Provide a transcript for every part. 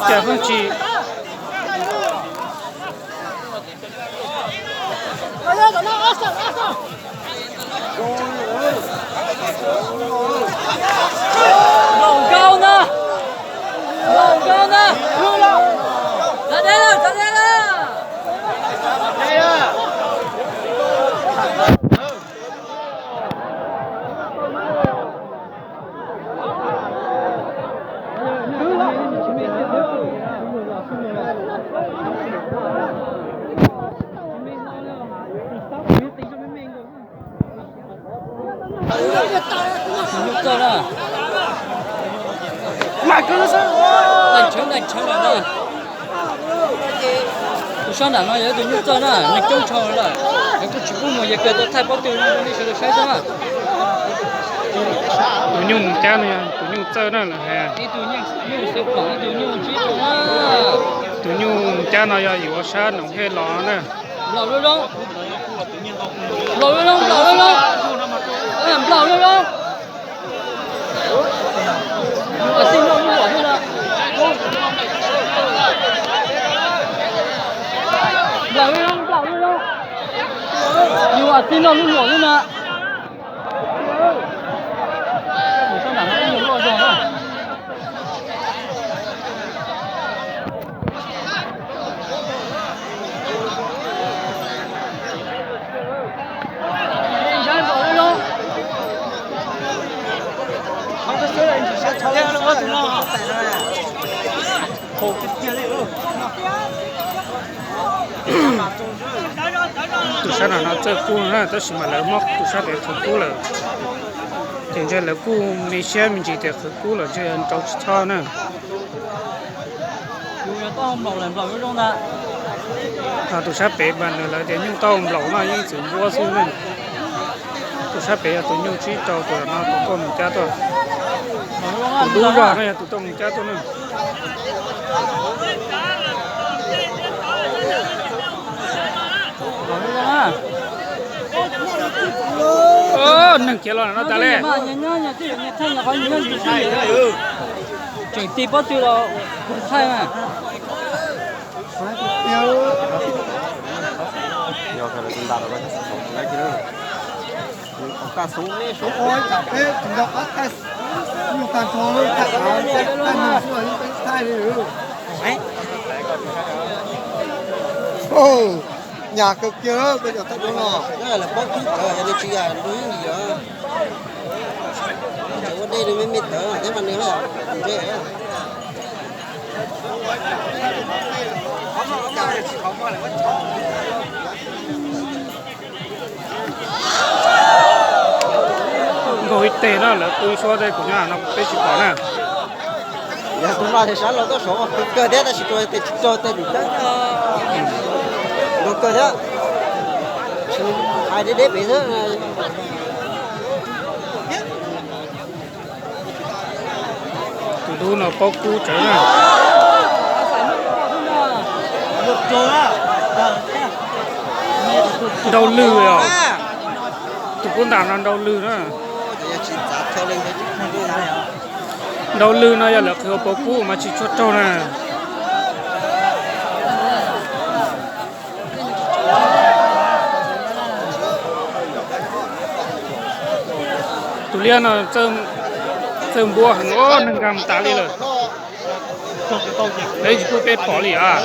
Cas pheej tsis Nkaus na, nkaus na. Txav deb lawm, txav deb lawm. Nyuj txawj na. Ntais tshawv ntais tshawv lawm na. Tus sab nram no yog ib tug nyuj txawj na, neeg coob tshaj lawm. Yog kuj tsis pub mus, yog kawg tau thaij pob tw no rau nej sawv daws saib xwb na. Tus nyuj mus cab no yog tus nyuj txawj na lawm hais. Ib tug nyuj xeev ploom, ib tug nyuj tsib rau na. Tus nyuj mus cab no yog yus ua sab noom hej los na. Nplaum zoo zoo, nplaum zoo zoo, nplaum zoo zoo, nplaum zoo zoo. Yus as txij noj lub luam xwb na. Nplaum zoo zoo, nplaum zoo zoo. Yus as txij noj lub luam xwb na. Tus sab nram no ib nyuag loj zog na. Tus sab nram no txawj kub na, tab sis mas lawv muab tus sab pem qhwv kub lawm. Ces ntshe lawv kuj me siab me ntsis tias qhwv kub lawm ntshe nrau tsis txhob na. Tus sab pem mas nws lawv tias nyuj tauj nplaum no yeej txwm npuab xwb na. Tus sab pem yog tus nyuj tsib rau, tus no tus tuaj mus cab tuaj. Tus dub zog no yog tus tuaj mus cab tuaj na. Neeg khiav los no tas li. Tseem ti pob tw los thaij mas. Nyas kawg kiag koj cov thaij duab no. Lawv paub kub tawv nws tsis yam nws yeej yos. Ua dej nws me me tawv thiab mas nws haj yam ntshe. Nkaug ib teg no lawv qw suab tej kuv nyob no peb tsis pom na. Yog tus no ces sawv los tuaj saud kawg thiab tab sis tus tes tsis raug tej dim teb. Nkaug kawg thiab. Hais deb deb pem xwb. Tus dub no paub kub tsawv na. Nrau lwg os. Tus kub ntam no nrau lwg na. Nrau lwg no yog lawv qhwv ua paus kub mas tsis tshua raug na. Tus liab no txawj npuab heev os, neeg nkag mus tas li lawm. Lawv tsis pub peb pom li as.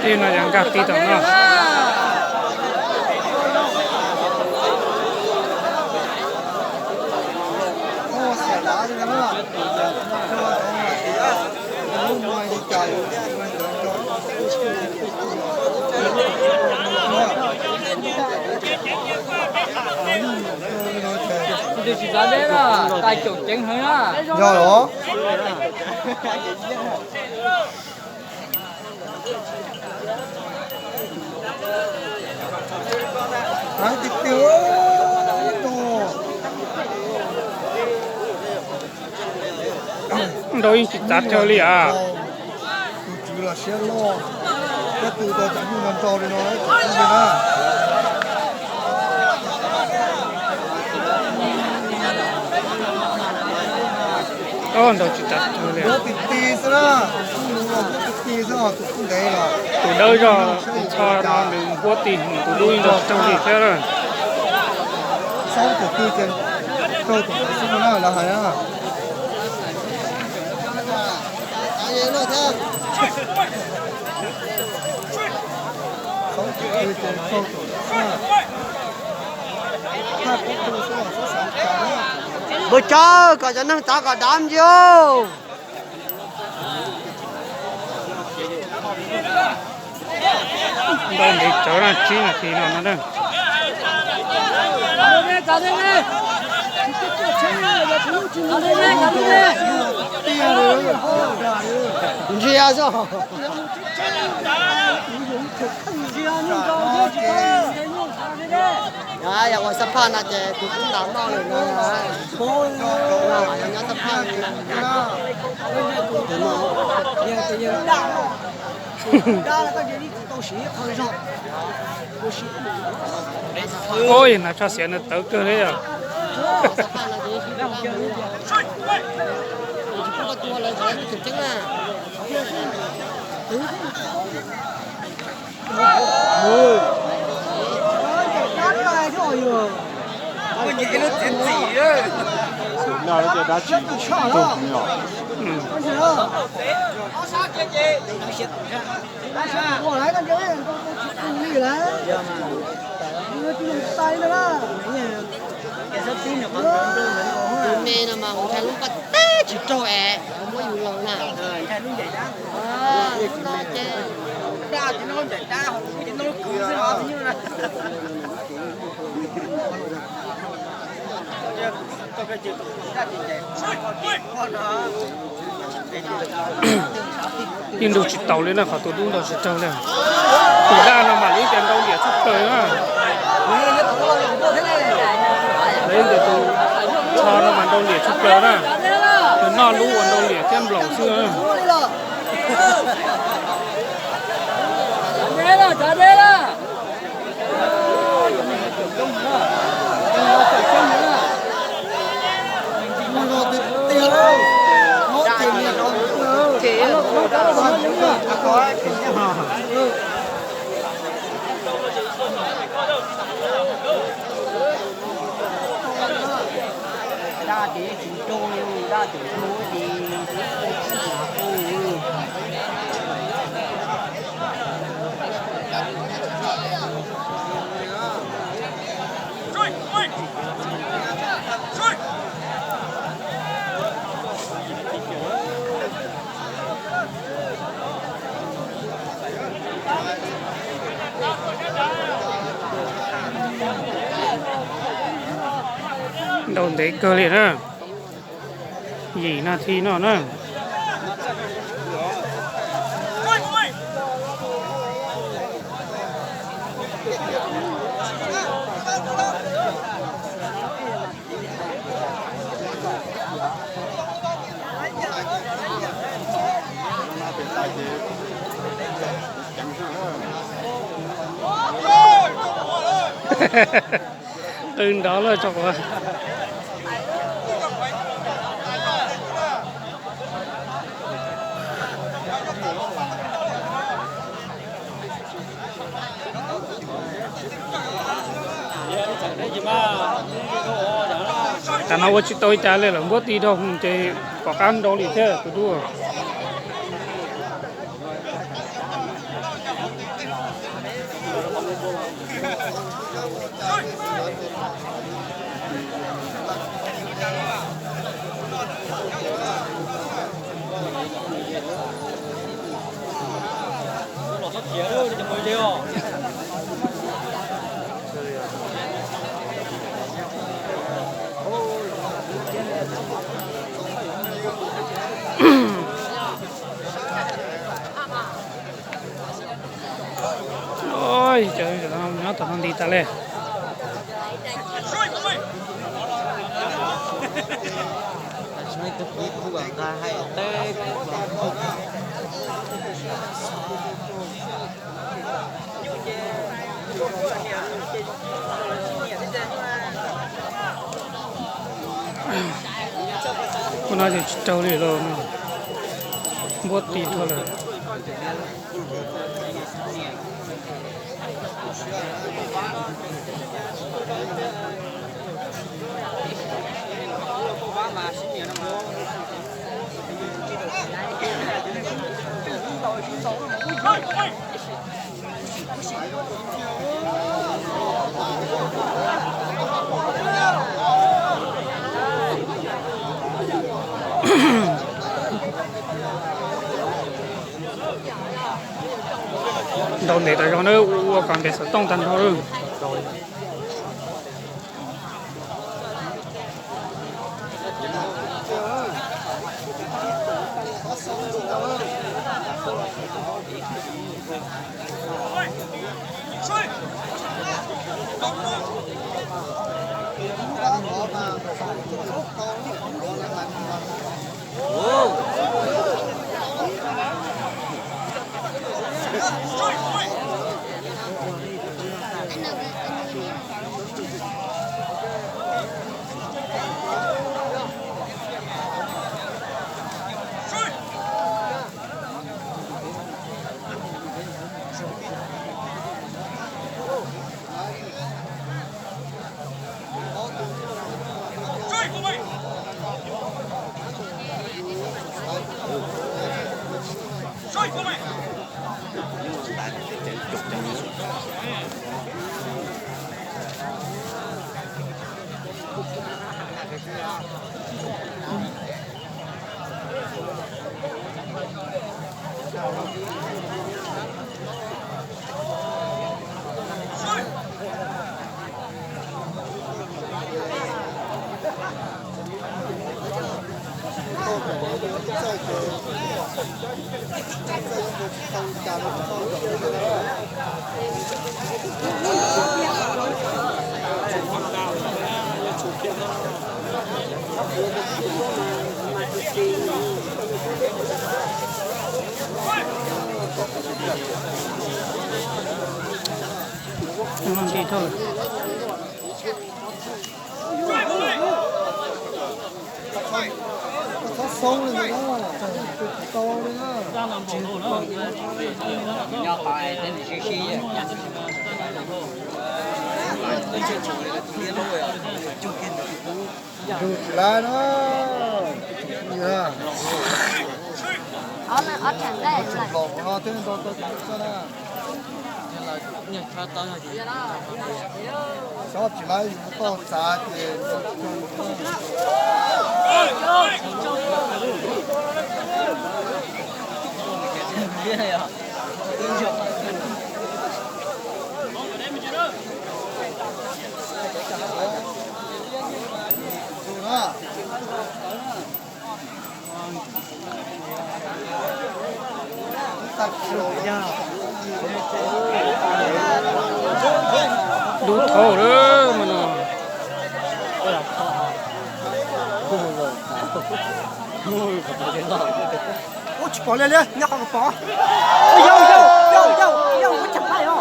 Tij no yog nkag tij tom no. Tus tsis txav deb na, tais caum ceev heev na. Yog los? Heev tiag tiag. Nrau yeej tsis txav kawg li as. Tus tswv los siab loj, tus tau cov nyuj no nrau li no na. Nrau tsis txav kawg li. Tus tij tij xwb na, tus tij tij xwb, tus tij ntev los. Tus dawb zog tus txho no nws huab tij, tus dub nrau raug li thiab na. Xaub tus twg ces raug tus ntawd xwb no na, lawv hais na. Npawg Tsawb, kom cov neeg txav kom dav ntsis. Nrau ntev tsawv na, tsib nas this no no na. Ntsia zog. Yog ua xab phaj no ces tus kub ntaus noj lawm no. Nyob xab phaj li no. Ua ib na tshaj xiav nws tawv kawg li os. Tus no lawv tias dab tsi tug no. Tus me no mas ua ntshai lub pob teb tsis raug es muab yus los na. Lub no ces yeej nrau tsis taus li na, qhov tus dub nrau tsis raug li. Tus daj no mam li tias nrau liam tshaj plaws na. Tus txho no mas nrau liam tshaj plaws na. Nws noj lub uas nrau liam thiab nplaum xwb na. Daj ces tsis nrau li, daj ces nrau ces. Nrau ntev kawg li na. Yim nas this no na. Qw nrov lawm tso quav. Tam no ua tsis tau li cas li lawm, npuab ti dhau ces pom qab nrau li thiab tus dub. Tas li. Ua no ces tsis raug li los no, npuab ti dhau lawm. Ntaus ntev tas zog na, ua kom ntev xov tooj tag nrho lawm. Ntug tsis laib na. Los no twb nto tau tus xwb na. Xob tsis laib yus toj txav ces Dub thaum lawm mas no. Ua tsis pom li li, nyob qhov pom. Yau, yau, yau, yau, yau, ua cas pais os.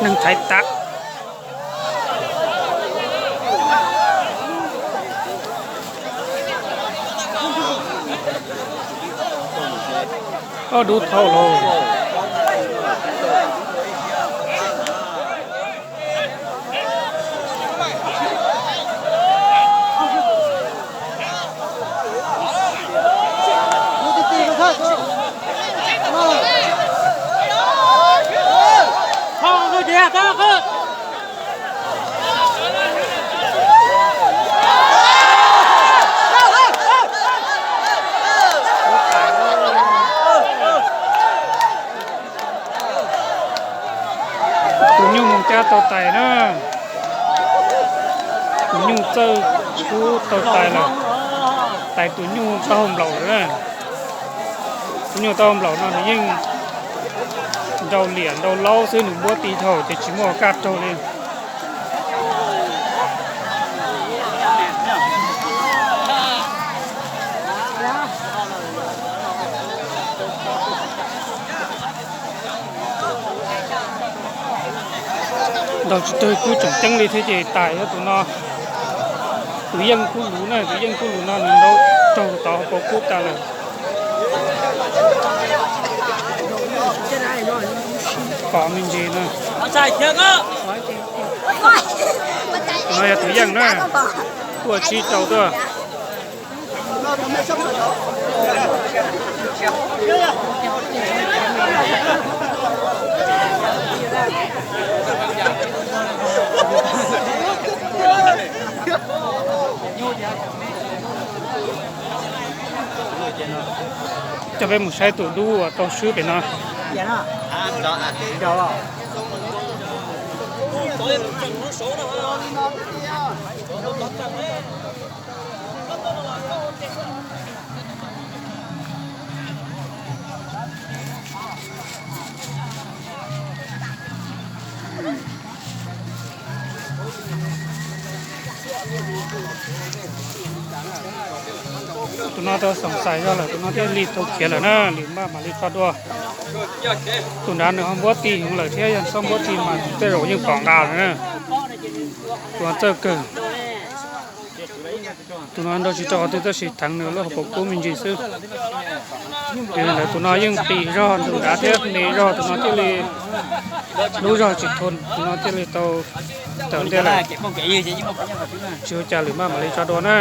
Neeg thaiv tas. Ob dub thaum lauj. Tus nyuj mus cab tau tais na. Tus nyuj txawj kub tau tais lawm. Tais tus nyuj taub hau nplaum lawm na. Tus nyuj taub hau nplaum no nws yeej nrau liam nrau laub xwb, nws muab tij dhau ces tsis muaj kaj raug li. Ntaus tsis tag kub tseem ceeb li thiab ces tais yog tus no, tus yeej kub luv na, tus yeej kub luv no nws ntaus raug tod hauv paus kub tas lawm. Pom me ntsis na. Tus no yog tus yeej na, kuj ua tsib rau tuaj. Coj peb mus saib tus dub uas tau swb pem no. Tus no tau xoom xais zog lawm, tus no thiaj li tau khiav lawm na, lwm npaj mam li tso dua. Tus nrad nws ho npuab tig heev lawm thiab, yog txhob npuab tig mas tej zaum yeej pom nqa lawm na. Tus no txawj kawg. Tus no nrau tsis tau qhov twg tab sis theev nws lub hauv paus kub me ntsis xwb. Yog li ntawd tus no yeej pim zog tus nrad thiab me zog, tus no thiaj li lub zog tsis thoob, tus no thiaj li tau tawm ntej lawm. Tsis ua cas, lwm npaj mam li tso dua na.